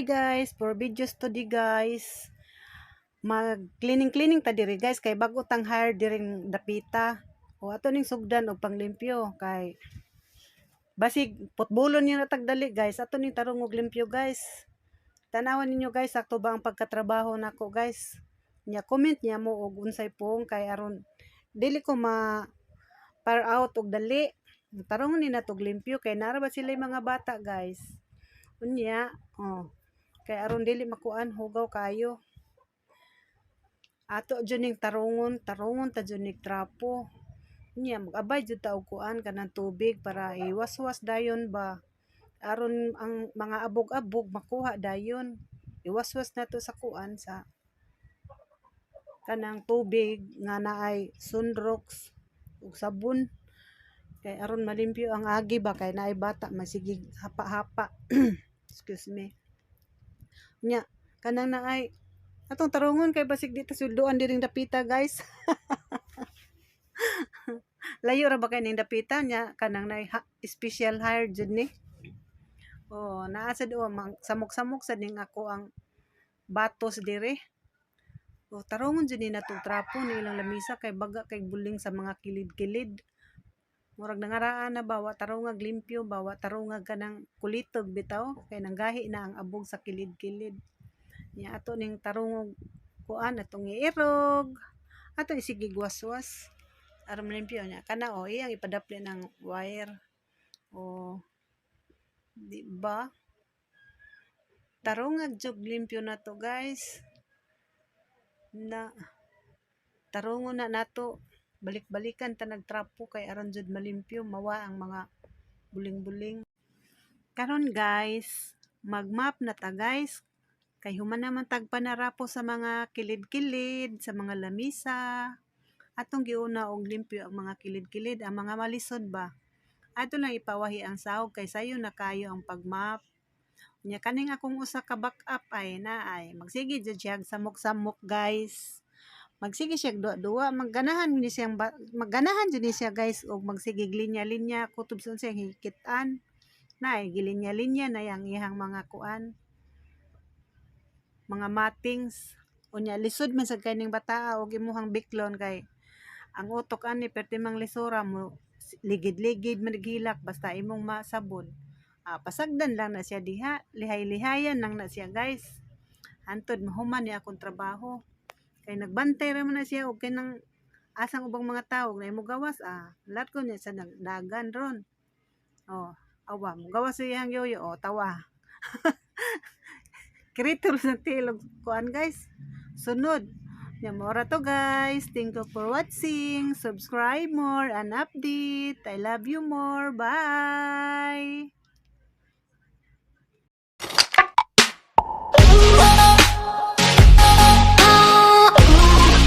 Guys, for videos today, guys. Mag cleaning cleaning ta diri, guys, kay bag-o tang hire diring dapita. O ato ning sugdan og panglimpyo kay basig putbolon niya na tagdali, guys. Ato ning tarong og limpyo, guys. Tanawan ninyo, guys, sakto ba ang pagkatrabaho nako, guys? Nya comment niya mo og unsay pong kay aron dili ko ma fire out og dali. Tarong ni natog limpyo kay nara ba sila mga bata, guys. Unya, oh, kay aron dili makuan, hugaw kayo. Ato jud ning tarungon, tarungon ta jud ning trapo. Unya mag-abay jud ta og kuan, kanang tubig para iwaswas dayon ba. Aron ang mga abog-abog makuha dayon. Iwaswas nato sa kuan, sa kanang tubig nga naay Sunrox ug sabon. Kay aron malimpyo ang agi ba, kay naay bata masigig hapa-hapa. Excuse me. Nya kanang naay atong tarungon kay basig di ta sulduan diring dapita, guys. Layo ra ba kay ning dapita nya, kanang naay special hire jud ni. Oh, naa sad o samok-samok sad ning ako ang batos dire. Oh, tarungon jud ni natong trapo ni ilang lamisa kay baga kay buling sa mga kilid-kilid. Murag nangaraan na ba, wa tarungag limpyo ba, wa tarungag kanang kulitog bitaw kay nanggahi na ang abog sa kilid-kilid. Nya ato ning tarungog kuan, atong iirog. Ato isigig waswas aron malimpyo nya. Kana o iyang ipadapli ng wire. O di ba? Tarungag jud limpyo na to, guys. Na tarungon na nato, balik-balikan ta nagtrapo kay aron jud malimpyo, mawa ang mga buling-buling. Karon, guys, mag-mop na ta, guys. Kay human naman tag panarapo sa mga kilid-kilid, sa mga lamisa. Atong giuna og limpyo ang mga kilid-kilid, ang mga malisod ba. Ato lang ipawahi ang sahog kay sayo na kayo ang pag-mop. Nya kaning akong usa ka backup ay naay magsige jud siya samok-samok, guys. Magsige siya duwa-duwa, magganahan ni siyang magganahan jud ni siya, guys, og magsige linya-linya kutob sa unsay hikit-an. Naay gilinya-linya na yang iyang mga kuan, mga mattings. Unya lisod man sad kay ning bataa og imuhang biklon kay ang utok ani perti mang lisura mo, ligid-ligid man naghilak basta imong masabon. Ah, pasagdan lang na siya diha, lihay-lihayan lang na siya, guys. Hantod mahuman ni akong trabaho. Kay nagbantay ra man na siya og kanang asang ubang mga tawo na imo gawas, ah. Lat ko niya sa nagdagan ron. Oh, awa mo gawas sa iyang yoyo, oh, tawa. Kiritor sa tilog kuan, guys. Sunod. Nya mao ra to, guys. Thank you for watching. Subscribe more and update. I love you more. Bye.